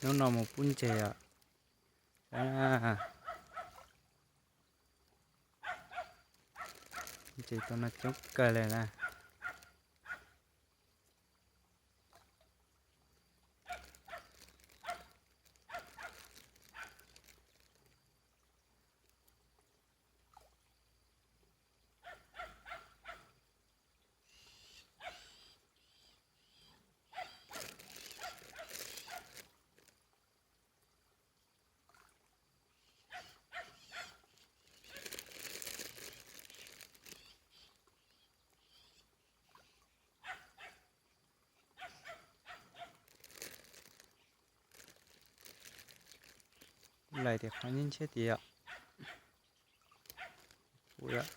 Hnub no mus pub ntses os. Ntses tau no coob kawg li na. Lais tias qhov nyiab ntshiab tias yom. Puv yom.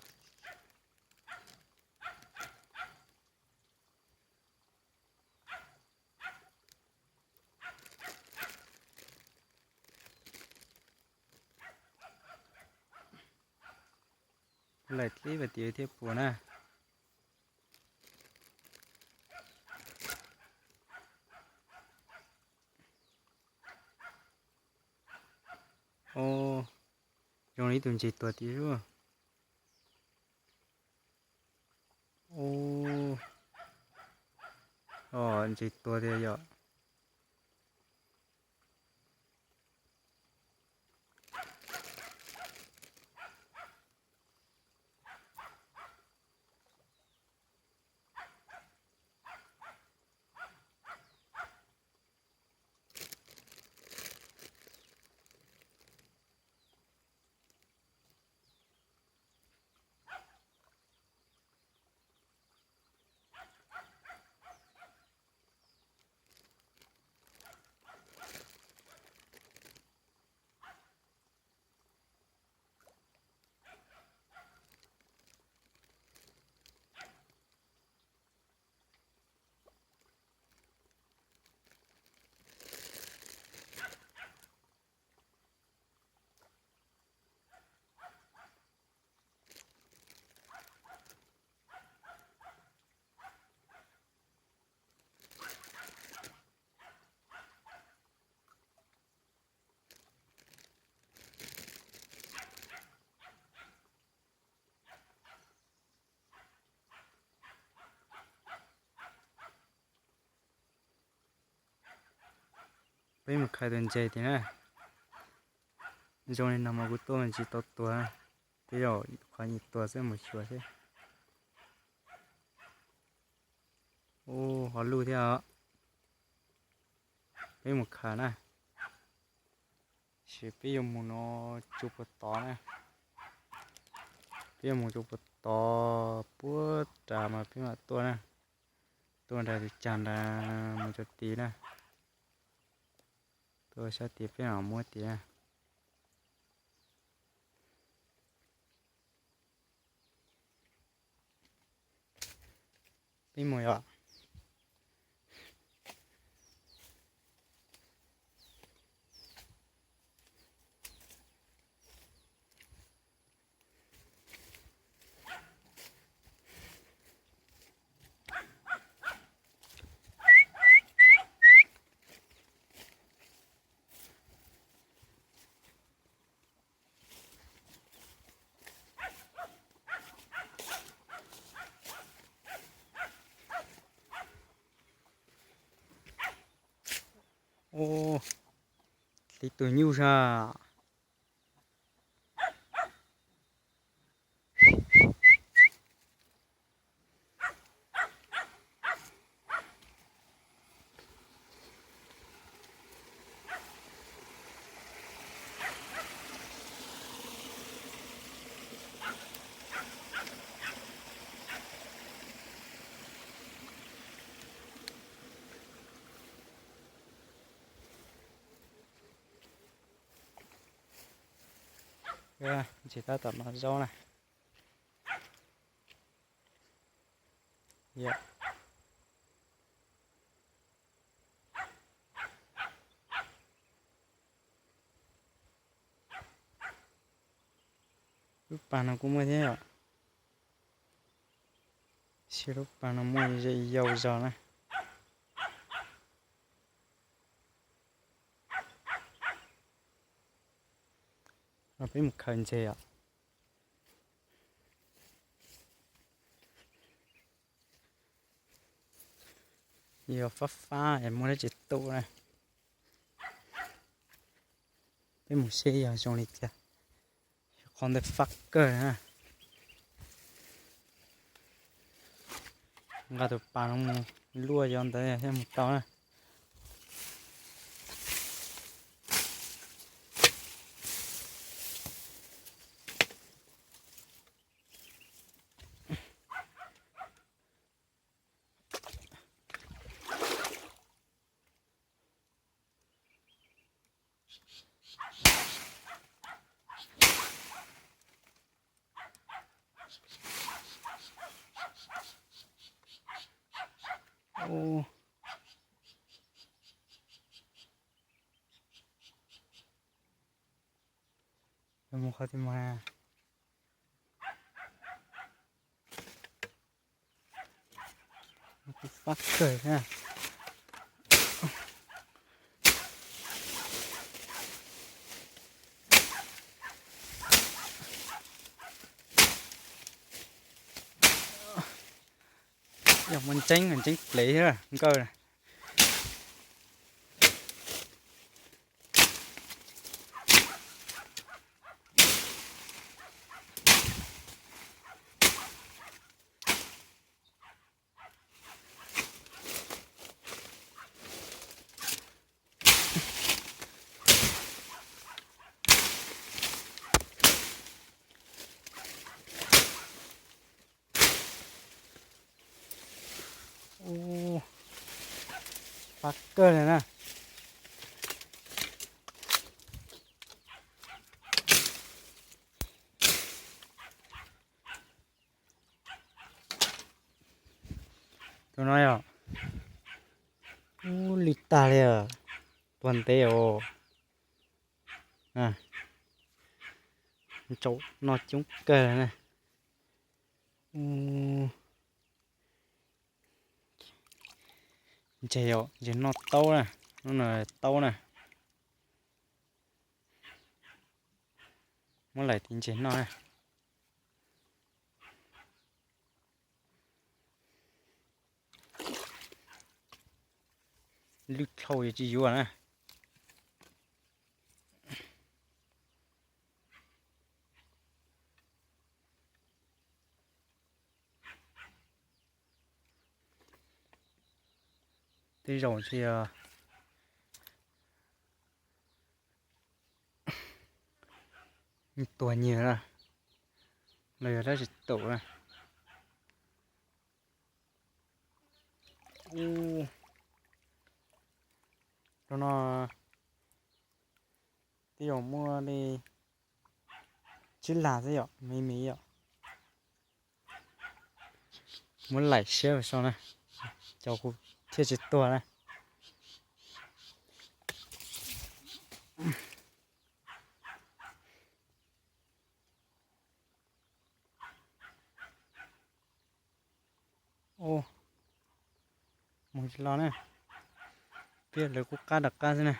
Lais dlib vas tis thiab puas na. Au, zoo li ib tug ntses tuag tim sub. Au, ntses tuag tiag yom. Peb mus khaws tus ntses tim na. Zoo li no mas kuv tuaj mas tsis tau tuag, twb yog qhov nyias tuag xwb, mus xyuas seb. Ub, ho luj thiab os. Peb mus khaws na. Tab sis peb yuav mus no tsuas puag tod na. Peb yuav mus tsuas puag tod puag tas mas peb mam tuaj na. Tuaj nram tus cag nrad mus rau tid na. Tuaj sab tid peb mam muab tid na. Peb mus yom. Ub, tib tug nyuj sas. Ntses tab tom no zaub na. Lub pas no kuj muaj thiab yom. Sis lub pas no muaj ze yau zog na. Peb mus khaws ntses os. Yog fab fab es muaj dab tsi tu na. Peb mus seb yog zoo li cas. Qhov ntawd fab kawg na. Nqa tus pas no mus luaj yov ntawd thiaj mus tau na. Mus qhov twg mus na? Kuv fab kawg na. Yog muaj ntseeb, ntseeb plev thiab nkawj. Ub, fab kawg li na. Tus no yog, ub, li tag li os, puag ntev os. Ntsaum no coob kawg na. Ntses, ntses noj taub na, hnub no taub na. Muab laim tiv ntses noj na. Lwj dlhau yuav tsis yuav na. Tej zaum tsis yog tuag nyiag na, los yog dab tsi tum na. Ub, rau no tej zaum muaj li tsib lag xwb yom, me me yom. Muab laim siab sau na, cov kuv thiaj tsis tuag na. Mus tsis los na, piav lawv kuj qab rov qab xwb na.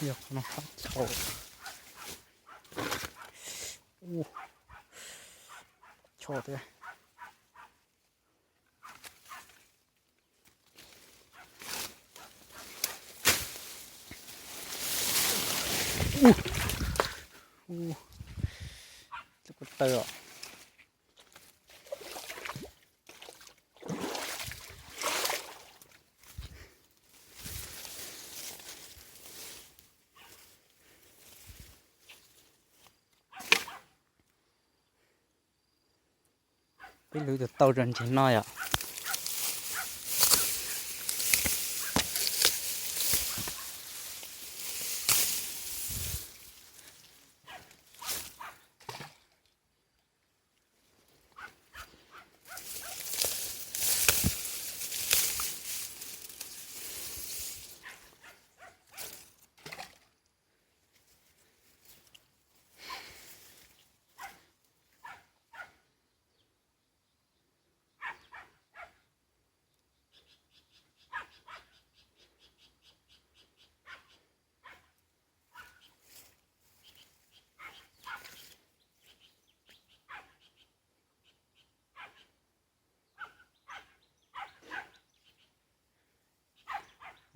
Yog qhov no qab thaum, choj tiag. Ub, ub, tus ko taw os. Peb lwv tus tau rau ntses no yom.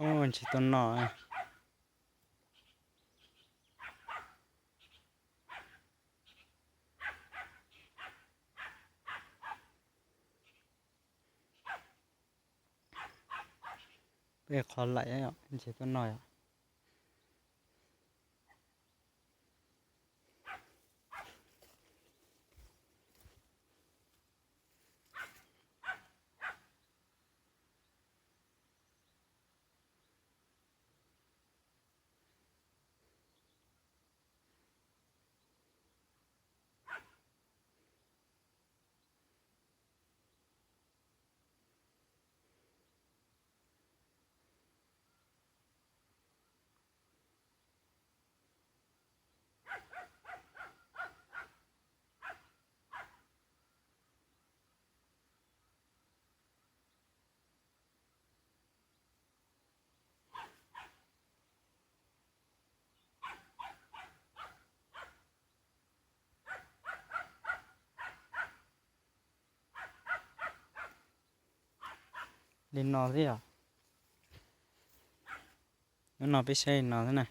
Ntses tuaj noj. Peb qhov laim, ntses tuaj noj yom. Li no thiab yom. Hnub no peb saib li no xwb na.